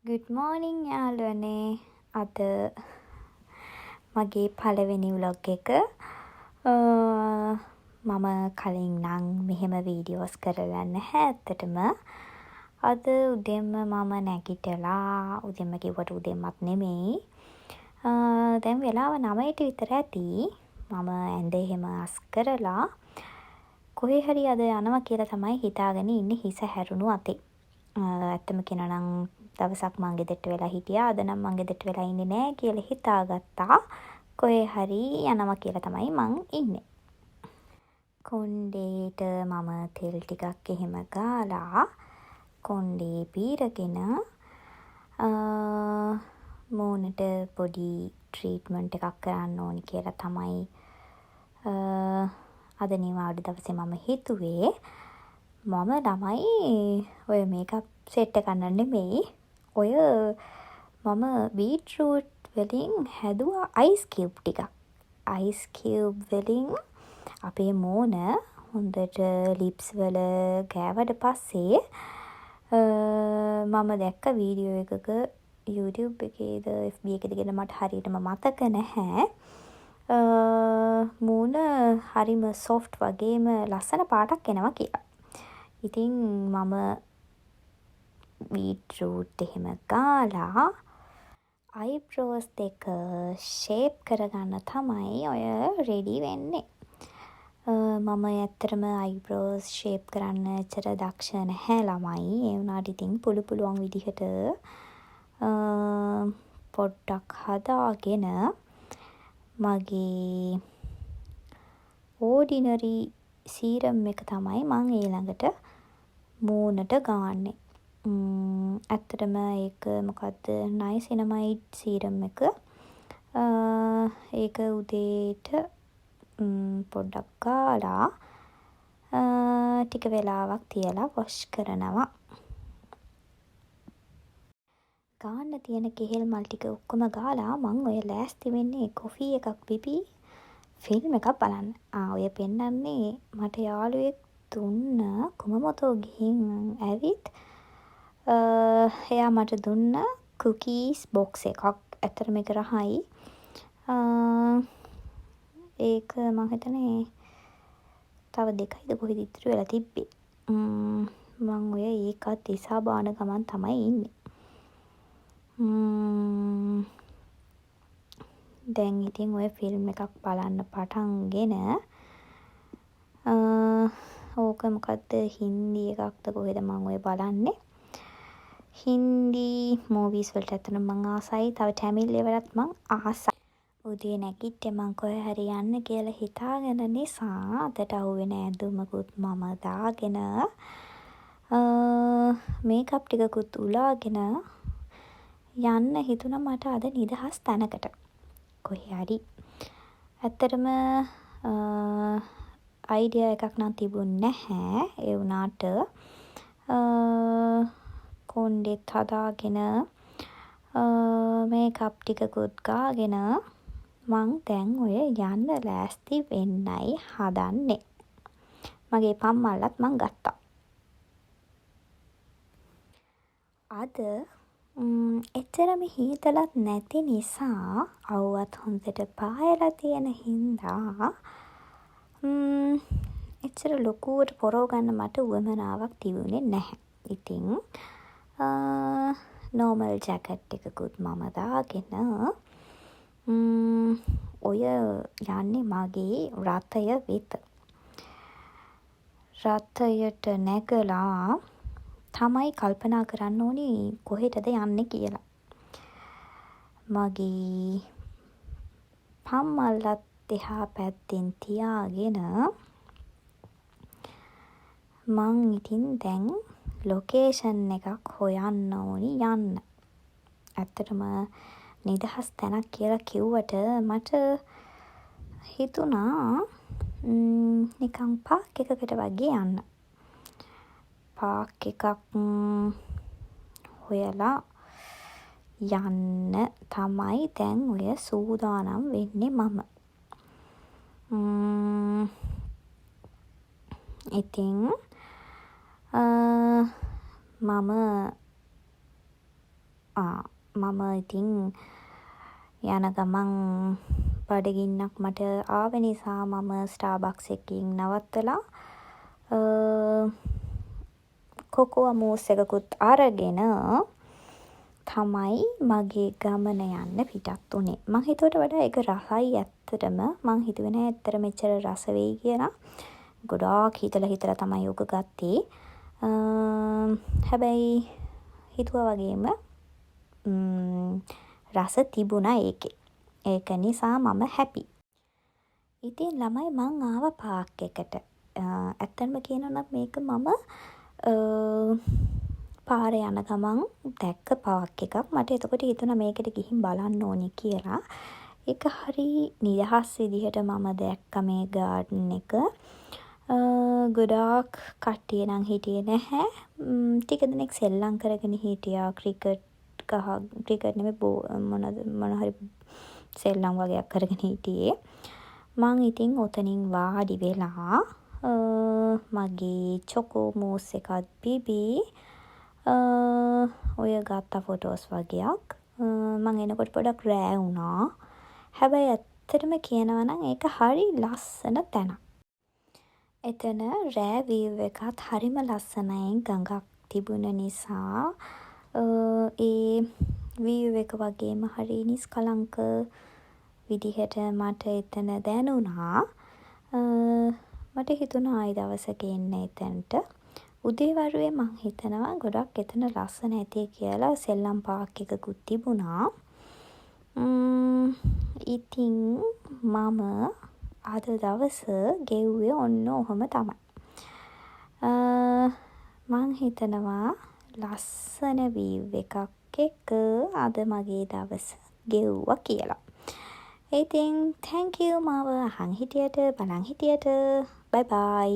Good මෝනින් යාළුවනේ. අද මගේ පළවෙනි ව්ලොග් එක. මම කලින් නම් මෙහෙම වීඩියෝස් කරලා නැහැ ඇත්තටම. අද උදෙන්ම මම නැගිටලා, උදෙන්ම කිව්වට උදෙන්මත් නෙමෙයි, දැන් වෙලාව 9ට විතර ඇති. මම ඇඳ එහෙම අස් කරලා කොහේ හරි අද යනවා කියලා තමයි හිතාගෙන ඉන්නේ හිස හැරුණු අතේ. ඇත්තම කියනවා නම් දවසක් මං ගෙදරට වෙලා හිටියා. අද නම් මං ගෙදරට වෙලා ඉන්නේ නෑ කියලා හිතාගත්තා. කොහේ හරි යනවා කියලා තමයි මං ඉන්නේ. කොණ්ඩේට මම තෙල් ටිකක් එහෙම ගාලා, කොණ්ඩේ පීරගෙන, මූණට පොඩි ට්‍රීට්මන්ට් එකක් කරන්න ඕනි කියලා තමයි අද නිවාඩු දවසේ මම හිතුවේ. මම ළමයි ඔය මේකප් සෙට් එකක් නම් නෙමෙයි. ඔය මම බීට්රූට් වලින් හැදුවා අයිස් කියුබ් ටිකක්. අයිස් කියුබ් වලින් අපේ මූණ හොඳට ලිප්ස් වල ගෑවට පස්සේ, මම දැක්ක වීඩියෝ එකක, YouTube එකේද FB එකේද කියලා මට හරියටම මතක නැහැ, මූණ හරිම සොෆ්ට් වගේම ලස්සන පාටක් එනවා කියලා. ඉතින් මම බීට්රූට් එහෙම ගාලා අයිබ්‍රෝස් දෙක ෂේප් කරගන්න තමයි ඔය රෙඩි වෙන්නේ. මම ඇත්තටම අයිබ්‍රෝස් ෂේප් කරන්න එච්චර දක්ෂ නැහැ ළමයි. ඒ වුණාට ඉතින් පුළු පුළුවන් විදිහට පොඩ්ඩක් හදාගෙන මගේ ඕඩිනරි සීරම් එක තමයි මං ඊළඟට මූණට ගාන්නේ. ඇත්තටම ඒක මොකක්ද, නයසිනමයිඩ් සීරම් එක. ඒක උදේට පොඩ්ඩක් ගාලා ටික වෙලාවක් තියලා වොෂ් කරනවා. ගාන්න තියෙන කෙහෙල් මල් ටික ඔක්කොම ගාලා මං ඔය ලෑස්ති වෙන්නේ කොෆී එකක් බිබී ෆිල්ම් එකක් බලන්න. ආ, ඔය පෙන්නන්නේ මට යාළුවෙක් දුන්න, කුමමොතෝ ගිහින් ඇවිත් එයා මට දුන්න කුකීස් බොක්ස් එකක්. ඇත්තටම ඒක රහයි. ඒක මං හිතන්නේ තව දෙකයිද කොහෙද ඉතුරු වෙලා තිබ්බේ. මං ඔය ඒකත් ඉසා බාන ගමන් තමයි ඉන්නේ. දැන් ඉතින් ඔය ෆිල්ම් එකක් බලන්න පටන්ගෙන, ඕක මොකද්ද, හින්දි එකක්ද කොහෙද මං ඔය බලන්නේ. හින්දි මූවීස් වලට ඇත්තටම මං ආසයි. තව ටැමිල් ඒවටත් මං ආසයි. උදේ නැගිට්ටේ මං කොහේ හරි යන්න කියලා හිතාගෙන නිසා අතට අහුවෙන ඇඳුමකුත් මම දාගෙන, මේකප් ටිකකුත් උලාගෙන යන්න හිතුණා මට අද නිදහස් තැනකට කොහේ හරි. ඇත්තටම අයිඩියා එකක් නම් තිබුන් නැහැ. ඒ වුණාට කොණ්ඩෙත් හදාගෙන, මේකප් ටිකකුත් ගාගෙන මං දැන් ඔය යන්න ලෑස්ති වෙන්නයි හදන්නේ. මගේ පන් මල්ලත් මං ගත්තා. අද එච්චරම හීතලත් නැති නිසා, අව්වත් හොඳට පායලා තියෙන හින්දා එච්චර ලොකුවට පොරව ගන්න මට උවමනාවක් තිබුණේ නැහැ. ඉතින් නෝමල් ජැකට් එකකුත් මම දාගෙන ඔය යන්නේ මගේ රථය වෙත. රථයට නැගලා තමයි කල්පනා කරන්න ඕනි කොහෙටද යන්නේ කියලා. මගේ පන් මල්ලත් එහා පැත්තෙන් තියාගෙන මං ඉතින් දැන් ලොකේෂන් එකක් හොයන්න ඕනි යන්න. ඇත්තටම නිදහස් තැනක් කියලා කිව්වට මට හිතුණා නිකන් පාක් එකකට වගේ යන්න. පාක් එකක් හොයලා යන්න තමයි දැන් ඔය සූදානම් වෙන්නේ මම. ඉතින් මම ආ මම ඉතින් යන ගමන් බඩගින්නක් මට ආව නිසා මම ස්ටාබක්ස් එකකින් නවත්තලා කොකෝවා මූස් එකකුත් අරගෙන තමයි මගේ ගමන යන්න පිටත් වුණේ. මං හිතුවට වඩා ඒක රසයි ඇත්තටම. මං හිතුවේ නෑ ඇත්තටම එච්චර රස වෙයි කියලා. ගොඩාක් හිතලා හිතලා තමයි ඕක ගත්තේ. හැබැයි හිතුවා වගේම රස තිබුණා ඒකේ. ඒක නිසා මම හැපි. ඉතින් ළමයි, මං ආවා පාක් එකට. ඇත්තටම කියනවා නම් මේක මම පාර යන ගමන් දැක්ක පාක් එකක්. මට එතකොට හිතුණා මේකට ගිහින් බලන්න ඕනේ කියලා. ඒක හරි නිදහස් විදිහට මම දැක්ක මේ ගාඩන් එක. ගොඩාක් කට්ටිය නම් හිටියේ නැහැ. ටික දෙනෙක් සෙල්ලම් කරගෙන හිටියා. ක්‍රිකට් ගහ, ක්‍රිකට් නෙමෙයි, මොනවද, මොන හරි සෙල්ලම් වගයක් කරගෙන හිටියේ. මං ඉතින් ඔතනින් වාඩි වෙලා මගේ චොකෝ මූස් එකත් බිබී ඔය ගත්ත ෆොටෝස් වගයක්. මං එනකොට පොඩ්ඩක් රෑ වුණා. හැබැයි ඇත්තටම කියනවා නම් ඒක හරි ලස්සන තැනක්. එතන රෑ වීව් එකත් හරිම ලස්සනයි. ගඟක් තිබුණ නිසා ඒ වීව් එක වගේම හරි නිස්කලංක විදිහට මට එතන දැනුණා. මට හිතුණා ආයි දවසක එන්න එතනට. උදේ වරුවේ මං හිතනවා ගොඩක් එතන ලස්සන ඇති කියලා. සෙල්ලම් පාක් එකකුත් තිබුණා. ඉතින් මම අද දවස ගෙව්වේ ඔන්න ඔහොම තමයි. මං හිතනවා ලස්සන වීව් එකක් එක්ක අද මගේ දවස ගෙව්වා කියලා. ඉතින් thank you මාව අහන් හිටියට, බලන් හිටියට. බයි බයි.